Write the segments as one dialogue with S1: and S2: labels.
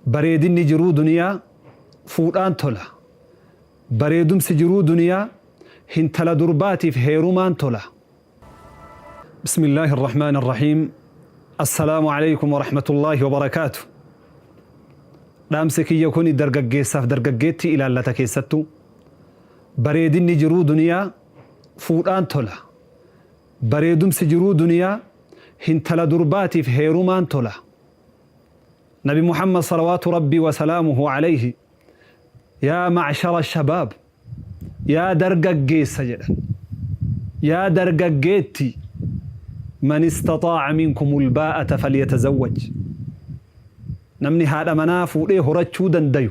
S1: Bareedinni jiruu duniyaa fuudhaan tola. Bareedumsi jiruu duniyaa hintala durbaatiif heerumaan tola. Bismillaahi Arrahmaani Arrahiim Assalaamu Aleykum Warahmatullaahi Wabarakaatu. Dhaamsi kiyya kuni dargaggeessaaf dargaggeettii ilaallata keessattuu. Bareedinni jiruu duniyaa fuudhaan tola. Bareedumsi jiruu duniyaa hintala durbaatiif heerumaan tola. Nabi Muhammad salawaatu Rabbii wa salaamuhu alayhi yaa ma'shara shabaab yaa dargaggeessa jedhan yaa dargaggeetti man istaxaa'a minkumul baa'ata falyatazawwaj namni haadha manaa fuudhee horachuu dandayu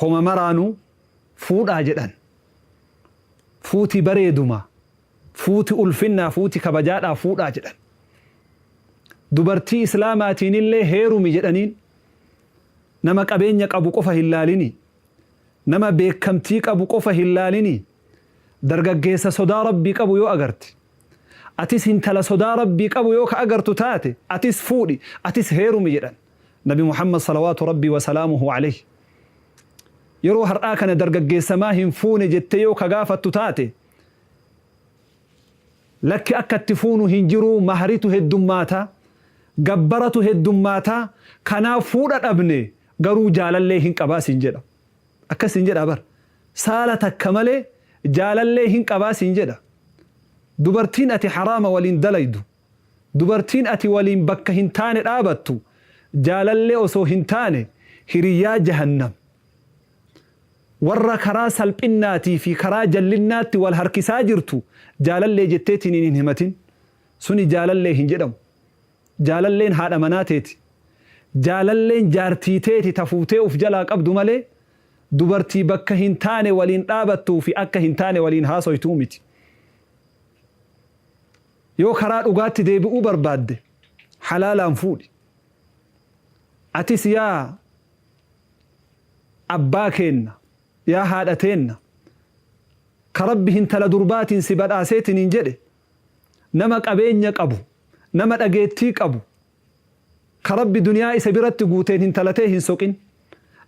S1: homa maraanuu fuudhaa jedhan fuuti bareeduma fuuti ulfinnaa fuuti kabajaadhaa fuudhaa jedhan Dubartii Islaamaatiinillee heerumi jedhaniin. Nama qabeenya qabu qofa hin laalini. Nama beekkamtii qabu qofa hin laalini. Dargaggeessa sodaa Rabbii qabu yoo agarte, atis hintala sodaa Rabbii qabu yoo ka agartu taate, atis fuudhi, atis heerumi jedhan. Nabi Muhammad salawaatu Rabbii wa salaamuhu aleyh. Yeroo har'aa kana dargaggeessa maa hin fuune jettee yoo ka gaafattu taate, Lakki akka itti fuunu hin jiruu mahritu heddummaata, gabbaratu heddummaata, kanaaf fuudha dhabne garuu jaalallee hin qabaa siin jedha. Akkas siin jedhaa bar. Saala takka malee jaalallee hin qabaa siin jedha. Dubartiin ati haraama waliin dalaydu, dubartiin ati waliin bakka hin taane dhaabattu jaalallee osoo hin taane hiriyyaa jahannam. Warra karaa salphinnaatii fi karaa jallinnaatti wal harkisaa jirtu jaalallee jetteetiniin hin himatin. Suni jaalallee hin jedhamu. Jaalalleen haadha manaa teeti. Jaalalleen jaartii teeti ta fuutee uf jalaa qabdu malee dubartii bakka hin taane waliin dhaabattuu fi akka hin taane waliin haasoytuu miti. Yoo karaa dhugaatti deebi'uu barbaadde halaalaan fuudhi. Atis yaa abbaa keenna, yaa haadha teenna, ka Rabbi hintala durbaatiin si badhaaseetiniin jedhe, nama qabeenya qabu, nama dhageettii qabu, ka Rabbi duniyaa isa biratti guuteen hintala tee hin soqin,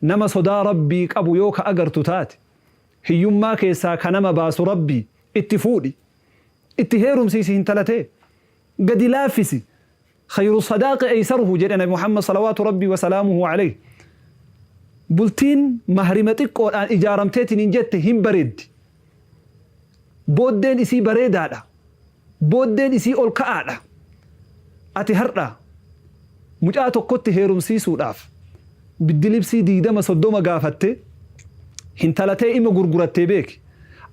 S1: nama sodaa Rabbii qabu yoo ka agartu taate, hiyyummaa keessaa ka nama baasu Rabbii, itti fuudhi. Itti heerumsiisi hintala tee. Gadi laaffisi. Khayru sadaaqi aysaruhu jedhe Nabi Muhammad salawaatu Rabbii wa salaamuhu alayhi. Bultiin mahrima xiqqoodhaan ijaaramteetiniin jette hin bareeddi. Booddeen isii bareedaadha. Booddeen isii ol ka'aadha. Ati har'a mucaa tokkotti heerumsiisuudhaaf biddilibsii 20 30 gaafattee hintala tee ima gurgurattee beeki.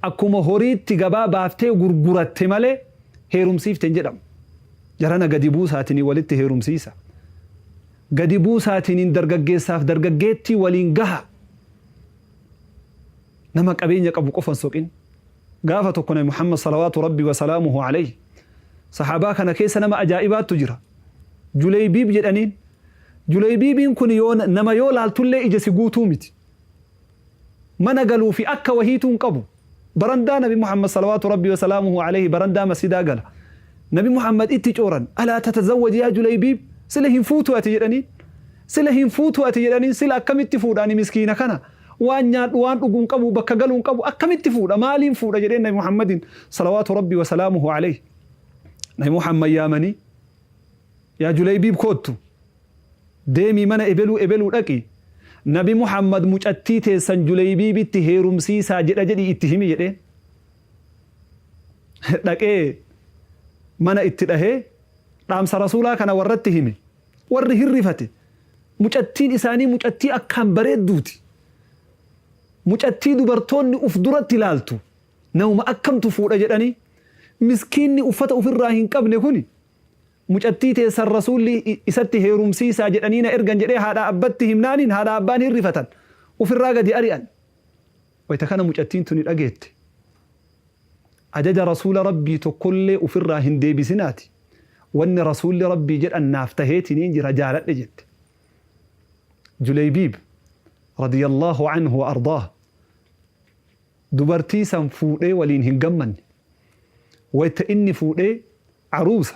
S1: Akkuma horiitti gabaa baaftee gurguratte malee heerumsiifte hin jedhamu. Jarana gadi buusaatiniin walitti heerumsiisa. Gadi buusaatiniin dargaggeessaaf dargaggeettii waliin gaha. Nama qabeenya qabu qofa hin soqin. Gaafa tokko Nabi Muhammad salawaatu Rabbi wa salaamuhu alayhi sahaabaa kana keessa nama ajaa'ibaattu jira. Juleybiib jedhaniin. Juleybiibiin kun yoo nama yoo laaltullee ija si guutuu miti. Mana galuu fi akka wahiituu hin qabu. Barandaa Nabi Muhammad salawaatu Rabbii wa salaamuhu alayhi barandaa masjidaa gala. Nabi Muhammad itti cooran alaa tatazawwaj yaa Julaybiib sila hin fuutu ati jedhaniin. Sila hin fuutu ati jedhaniin sila akkamitti fuudha ani miskiina kana waan nyaadhu waan dhugu hin qabu bakka galu hin qabu akkamitti fuudha maaliin fuudha jedheen Nabi Muhammadin salawaatu Rabbii wa salaamuhu alayhi. Nabi Muhammad yaamanii yaa Julaybiib koottu Deemii mana ebeluu ebeluu dhaqi, Nabi Muhammad mucattii teessan Juleybiibitti heerumsiisaa jedha jedhii itti himi jedheen. Dhaqee mana itti dhahee dhaamsa Rasuulaa kana warratti hime. Warri hin rifate. Mucattiin isaanii mucattii akkaan bareedduuti. Mucattii dubartoonni uf duratti laaltu. Namuma akkamtu fuudha jedhanii miskiinni uffata ufirraa hin qabne kuni Mucattii teessan Rasuulli isatti heerumsiisaa jedhanii na ergan jedhee haadhaa abbatti himnaaniin haadhaa abbaan hin rifatan. Ufirraa gadi ari'an. Wayta kana mucattiin tuni dhageette. Ajaja Rasuula Rabbii tokkollee ufirraa hin deebisinaati. Wanni Rasuulli Rabbii jedhan naaf taheetiniin jira jaaladhe jette. Juleybiib radiyallaahu anhu wa ardaah dubartii san fuudhee waliin hin gammanne. Wayta inni fuudhee aruusa,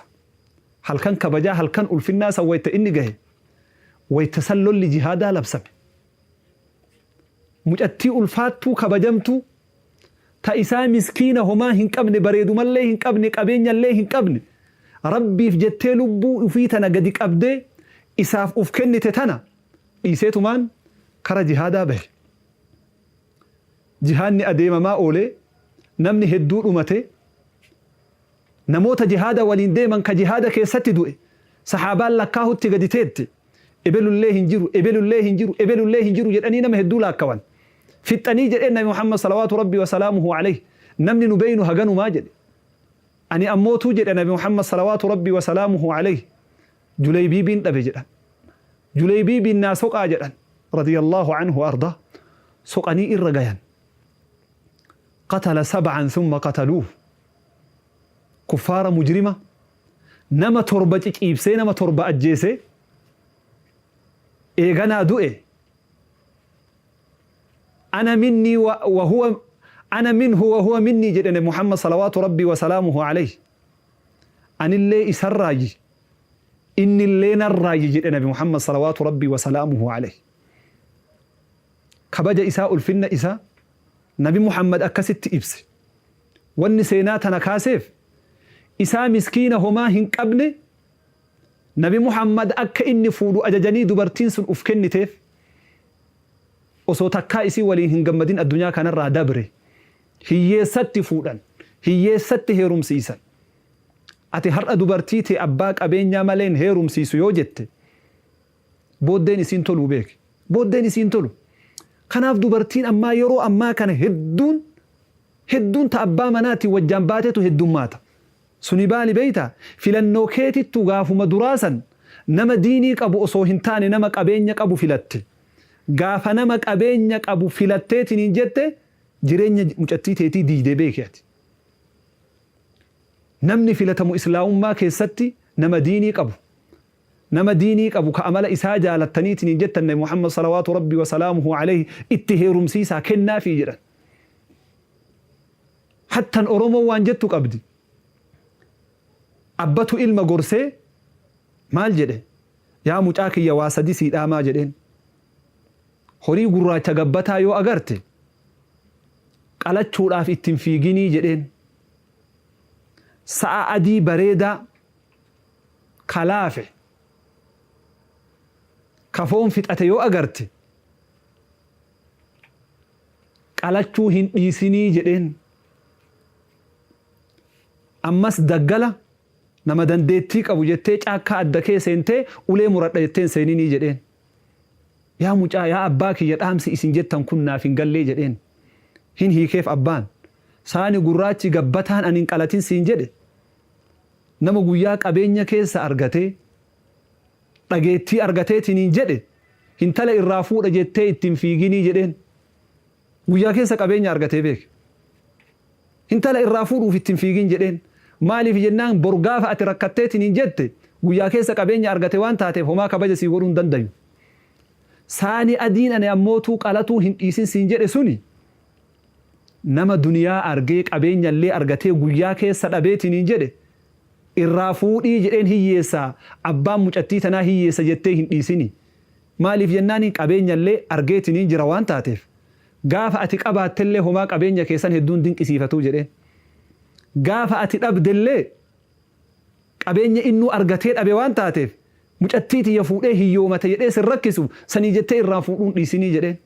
S1: halkan kabajaa halkan ulfinnaa san wayta inni gahe, Wayta san lolli jihaadaa labsame. Mucattii ulfaattuu kabajamtuu ta isaa miskiina homaa hin qabne, bareedumallee hin qabne, qabeenyallee hin qabne, Rabbiif jettee lubbuu ufii tana gadi qabdee isaaf uf kennite tana dhiiseetumaan kara jihaadaa bahe. Jihaadni adeemamaa oolee namni hedduu dhumate. Namoota jihaada waliin deeman ka jihaada keessatti du'e sahaabaan lakkaahutti gadi teette. Ebelullee hin jiru, ebelullee hin jiru, ebelullee hin jiru jedhanii nama hedduu laakkawan. Fixxanii jedheen Nabi Muhammad salawaatu Rabbii wa salaamuhu alayhi namni nu beeynu haganumaa jedhe. Ani ammootuu jedhe Nabi Muhammad salawaatu Rabbii wa salaamuhu alayhi Juleybiibiin dhabe jedhan. Juleybiibiin naa soqaa jedhan radiyallaahu anhu wa ardaa. Soqanii irra gayan. Qatala sab'an thumma qataluuhu. Kuffaara mujrima nama 7 ciciibsee nama 7 ajjeesee eeganaa du'e. Ana minnii wa huwa ana minhu wa huwa minnii jedhe Nabi Muhammad salawaatu Rabbii wa salaamuhu alayhi. Anillee isarraayyi innillee narraayyi jedhe Nabi Muhammad salawaatu Rabbii wa salaamuhu alayhi. Kabaja isaa ulfinna isaa Nabi Muhammad akkasitti ibse. Wanni seenaa tana kaaseef isaa miskiina homaa hin qabne Nabi Muhammad akka inni fuudhu ajajanii dubartiin sun uf kenniteef osoo takkaa isii waliin hin gammadin addunyaa kanarraa dabre. Hiyyeessatti fuudhan. Hiyyeessatti heerumsiisan. Ati har'a dubartii tee abbaa qabeenyaa malee hin heerumsiisu yoo jette booddeen isiin toluu beeki. Booddeen isiin tolu. Kanaaf dubartiin ammaa yeroo ammaa kana hedduun hedduun ta abbaa manaatiin wajjaan baatetu heddummaata. Suni baali beeytaa? Filannoo keetittu gaafuma duraa san nama diinii qabu osoo hin taane nama qabeenya qabu filatte. Gaafa nama qabeenya qabu filatteetiniin jette jireenya mucattii teetii diiyde beeki ati. Namni filatamu islaamummaa keessatti nama diinii qabu. Nama diinii qabu ka amala isaa jaalattaniitiniin jettan Nabi Muhammad salawaatu Rabbii wa salaamuhu aleyhi itti heerumsiisaa kennaafii jedhan. Hattan Oromoon waan jettu qabdi. Abbatu ilma gorsee maal jedhe? Yaa mucaa kiyya waa sadi sii dhaamaa jedheen. Horii gurraacha gabbataa yoo agarte qalachuudhaaf itti hin fiiginii jedheen. Sa'a adii bareedaa ka laafe ka foon fixate yoo agarte qalachuu hin dhiisinii jedheen. Ammas daggala nama dandeettii qabu jettee caakkaa adda kee seentee ulee muradha jettee hin seeninii jedheen. Yaa mucaa yaa abbaa kiyya dhaamsi isin jettan kun naaf hin gallee jedheen. Hin hiikeef abbaan. Saani gurraachi gabbataan ani hin qalatin siin jedhe nama guyyaa qabeenya keessa argatee dhageettii argateetiniin jedhe hintala irraa fuudha jettee itti hin fiiginii jedheen. Guyyaa keessa qabeenya argatee beeki. Hintala irraa fuudhuuf itti hin fiigin jedheen. Maaliif jennaan bor gaafa ati rakkatteetiniin jette guyyaa keessa qabeenya argate waan taateef homaa kabaja sii godhuu hin dandayu. Saani adiin ani ammootuu qalatuu hin dhiisin siin jedhe suni nama duniyaa argee qabeenyallee argatee guyyaa keessa dhabeetiniin jedhe irraa fuudhii jedheen hiyyeessa abbaan mucattii tanaa hiyyeessa jettee hin dhiisini. Maaliif jennaani qabeenyallee argeetiniin jira waan taateef gaafa ati qabaattellee homaa qabeenya kee san hedduu hin dinqisiifatuu jedheen. Gaafa ati dhabdellee qabeenya innuu argatee dhabe waan taateef mucattii tiyya fuudhee hiyyoomate jedhee sin rakkisu sanii jettee irraa fuudhuu hin dhiisinii jedheen.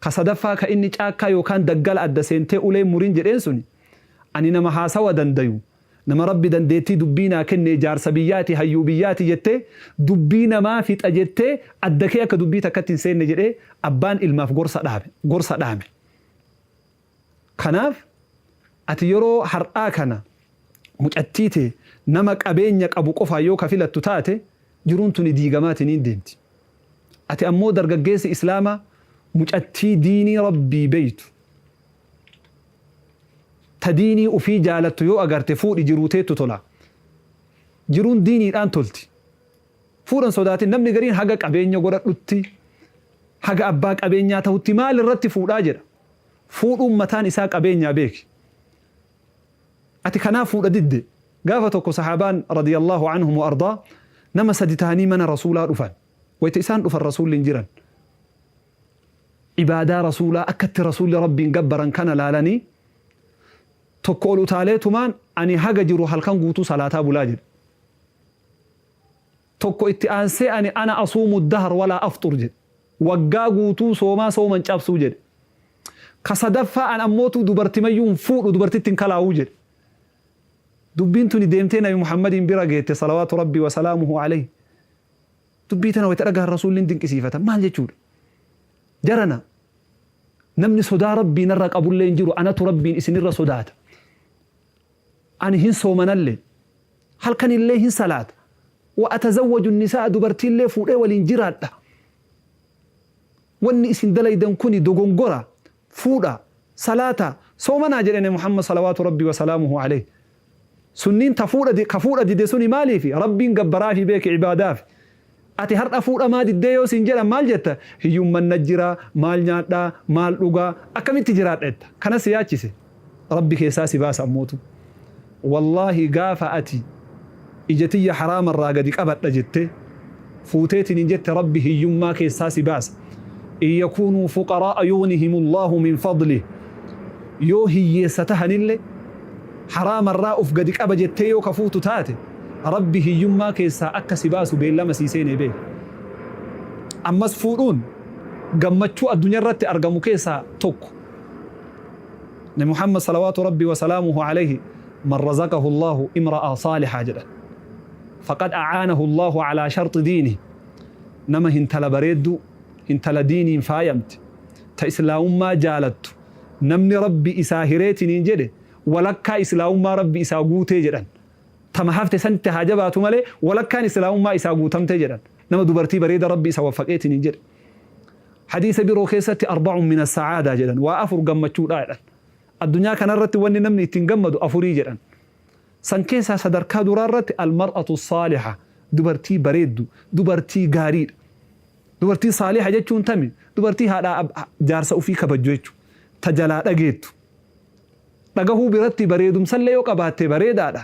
S1: Ka sadaffaa ka inni caakkaa yookaan daggala adda seentee ulee hin murin jedheen suni, ani nama haasawa dandayu, nama Rabbi dandeettii dubbii naa kenne jaarsa biyyaati, hayyuu biyyaati jettee dubbii namaa fixa jettee adda kee akka dubbii takkatti hin seenne jedhee abbaan ilmaaf gorsa dhaabe, gorsa dhaame. Kanaaf ati yeroo har'aa kana mucattii tee nama qabeenya qabu qofaan yoo ka filattu taate jiruun tuni diigamaatiniin deemti. Ati ammoo dargaggeessi Islaamaa mucattii diinii Rabbii beeytu, ta diinii ufii jaalattu yoo agarte fuudhi jiruu teettu tola. Jiruun diiniidhaan tolti. Fuudha hin sodaatin. Namni gariin haga qabeenya godhadhutti, haga abbaa qabeenyaa tahutti maal irratti fuudhaa jedha. Fuudhuun mataan isaa qabeenyaa beeki. Ati kanaaf fuudha didde. Gaafa tokko sahaabaan radiyallahu anhum wa ardaa Nama sadi tahanii mana Rasuulaa dhufan. Wayta isaan dhufan Rasuulli hin jiran. Ibaadaa Rasuulaa akka itti Rasuulli Rabbiin gabbaran kana laalanii tokko ol utaaleetumaan ani haga jiru halkan guutuu salaataa bulaa jedhe. Tokko itti aansee ani ana asuumu dahr walaa afxur jedhe. Waggaa guutuu soomaa sooma hin cabsuu jedhe. Ka sadaffaa an ammootuu dubartimayyuu hin fuudhu dubartitti hin kalaawuu jedhe. Dubbiin tuni deemtee Nabi Muhammadiin bira geette salawaatu Rabbii wa salaamuhu alayhi. Dubbii tana wayta dhagahan Rasuulli hin dinqisiifatan. Maal jechuudha? Jarana namni sodaa Rabbii narra qabullee hin jiru anatu Rabbiin isinirra sodaata. Ani hin soomanallee. Halkanillee hin salaata. Wa atazawwaju nisaa dubartiillee fuudhee waliin jiraadha. Wanni isin dalaydan kuni dogongora. Fuudha, salaata, soomanaa jedhe Nabi Muhammad salawaatu Rabbii wa salaamuhu aleyh. Sunniin ta fuudha ka fuudha dide suni maaliifi? Rabbiin gabbaraafii beeki ibaadaafi. Ati har'a fuudha maa diddee yoo siin jedhan maal jetta? Hiyyumman na jira, maal nyaadha, maal dhuga, akkamitti jiraadha jetta. Kana si yaachise. Rabbi keessaa si baasa ammootu. Wallaahi gaafa ati ija tiyya haraama irraa gadi qabadha jettee fuuteetiniin jette Rabbi hiyyummaa keessaa si baasa. In yakuunuu fuqaraa'a yughnihimullahu min fadlih. Yoo hiyyeessa tahanillee haraama irraa uf gadi qaba jettee yoo ka fuutu taate Rabbi hiyyummaa keessaa akka si baasu beellama sii seenee beeki. Ammas fuudhuun gammachuu addunyaa irratti argamu keessaa tokko. Nabi Muhammad salawaatu Rabbii wa salaamuhu alayhi man razaqahu Allahu imra'a saalihaa jedhan. Faqad a'aanahu Allahu alaa sharxi diinihi. Nama hintala bareedduu, hintala diiniin faayamte, ta islaamummaa jaalattu, namni Rabbi isaa hireetiniin jedhe walakkaa islaamummaa Rabbi isaa guutee jedhan. Tama hafte sanitti haa jabaatu malee walakkaan islaamummaa isaa guutamte jedhan. Nama dubartii bareeda Rabbi isa waffaqeetiniin jedhe. Hadiisa biroo keessatti arba'un mina sa'aadaa jedhan. Waa afur gammachuudha jedhan. Addunyaa kanarratti wanni namni ittiin gammadu afurii jedhan. San keessaa sadarkaa duraa irratti almar'atu saaliha dubartii bareeddu, dubartii gaariidha. Dubartii saaliha jechuun tami? Dubartii haadhaa jaarsa ufii kabajju jechuudha. Ta jalaa dhageettu. Dhagahuu biratti bareedumsallee yoo qabaatte bareedaadha.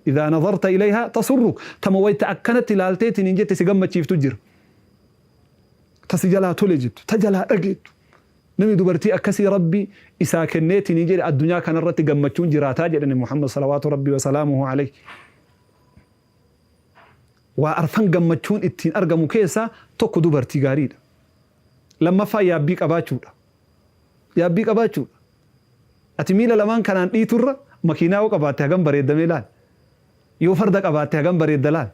S1: Idhaa nazarta ilayhaa tasurruk. Tama wayta akkanatti ilaalteetiin hin jette si gammachiiftu jira. Ta si jalaa tole jettu, ta jalaa dhageettu. Namni dubartii akkasii Rabbi isaa kenneetiin jedhe addunyaa kanarratti gammachuun jiraataa jedhe Nabi Muhammad salawaatu Rabbi wa salaamuhu alayhi. Waa arfan gammachuun ittiin argamu keessaa tokko dubartii gaariidha. Lammaffaa yaabbii qabaachuudha. Yaabbii qabaachuudha. Ati miila lamaan kanaan dhiiturra makiinaa yoo qabaatte hagam bareedda mee laali. Yoo farda qabaatte hagam bareedda laali.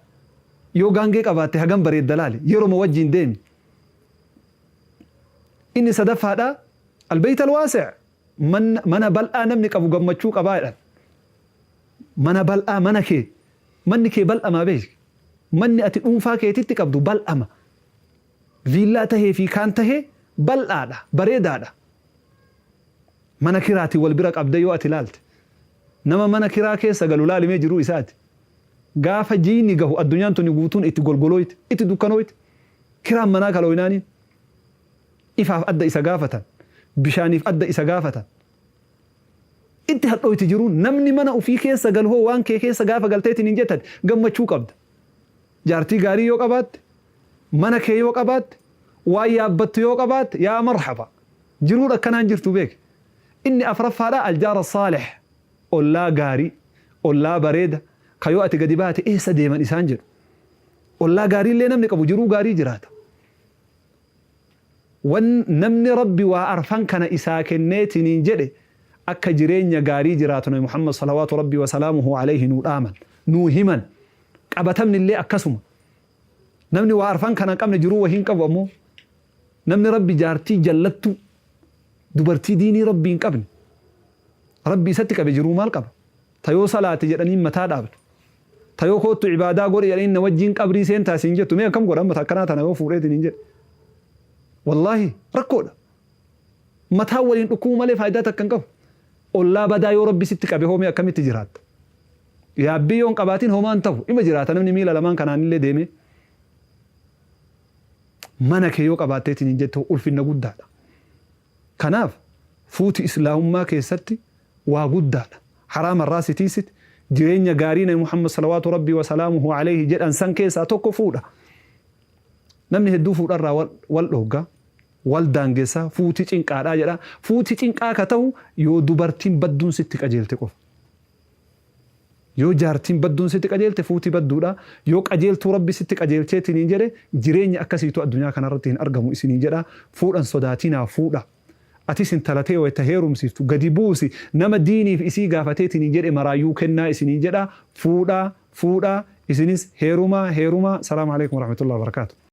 S1: Yoo gaangee qabaatte hagam bareedda laali. Yeroma wajjiin deemi. Inni sadaffaadha albayt alwaasi' mana bal'aa namni qabu gammachuu qabaa jedhan. Mana bal'aa mana kee manni kee bal'amaa beeki. Manni ati dhuunfaa keetitti qabdu bal'ama. Viillaa tahee fi kaan tahee bal'aadha bareedaadha. Mana kiraatiin wal bira qabdee yoo ati laalte. Nama mana kiraa keessa galu laali mee jiruu isaati. Gaafa jiiyni gahu addunyaan tuni guutuun itti golgolooyti, itti dukkanooyti. Kiraan manaa kalooynaaniin ifaaf adda isa gaafatan, bishaaniif adda isa gaafatan. Itti hadhooyti jiruun namni mana ufii keessa galu hoo waan kee keessa gaafa galteetiin hin jettate gammachuu qabda. Jaartii gaarii yoo qabaatte, mana kee yoo qabaatte, waan yaabbattu yoo qabaatte yaa marhaba. Jiruun akkanaan jirtu beeki. Inni afraffaadhaa aljaara saalih ollaa gaarii, ollaa bareeda, ka yoo ati gadi baate eessa deeman isaan jedhu. Ollaa gaariillee namni qabu jiruu gaarii jiraata. Wan namni Rabbi waa arfan kana isaa kenneetiniin jedhe akka jireenya gaarii jiraatu Nabi Muhammad salawaatu Rabbii wa salaamuhu alayhi nuu dhaaman, nuu himan. Qabatamnillee akkasuma. Namni waa arfan kana hin qabne jiruu wahii hin qabu ammoo. Namni Rabbi jaartii jallattuu, dubartii diinii Rabbii hin qabne, Rabbi isatti qabe jiruu maal qaba? Ta yoo salaati jedhaniin mataa dhaabdu. Ta yoo koottu ibaadaa godhi jedhaniin na wajjiin qabrii seentaa siin jettu mee akkam godha amma ta akkanaa tana yoo fuudheetiin hin jedhe. Wallaahi rakkoodha. Mataa waliin dhukkubuu malee faayidaa takka hin qabu. Ollaa badaa yoo Rabbi sitti qabe hoo mee akkamitti jiraatta? Yaabbii yoo hin qabaatin homaa hin tahu. Ima jiraata namni miila lamaan kanaanillee deemee. Mana kee yoo qabaatteetiin hin jettu ulfinna guddaadha. Kanaaf fuuti islaamummaa keessatti waa guddaadha. Haraama irraa si tiysiti, Jireenya gaarii Nabi Muhammad salawaatu Rabbii wa salaamuhu alayhi jedhan san keessaa tokko fuudha. Namni hedduu fuudharraa wal dhoogga, wal daangessa, fuuti cinqaadha jedha. Fuuti cinqaa ka ta'u yoo dubartiin badduun sitti qajeelte qofa. Yoo jaartiin badduun sitti qajeelte fuuti badduudha. Yoo qajeeltuu Rabbi sitti qajeelcheetiniin jedhe, jireenya akkasiitu addunyaa kanarratti hin argamu isiniin jedha. Fuudhan sodaatinaa, fuudha. Atis intala tee wayta heerumsiiftu gadi buusi, nama diiniif isii gaafateetiniin jedhe maraayyuu kennaa isiniin jedha. Fuudhaa, fuudhaa, isinis heerumaa, heerumaa. Salaamu aleykum warahmatullahi wabarakaatuh.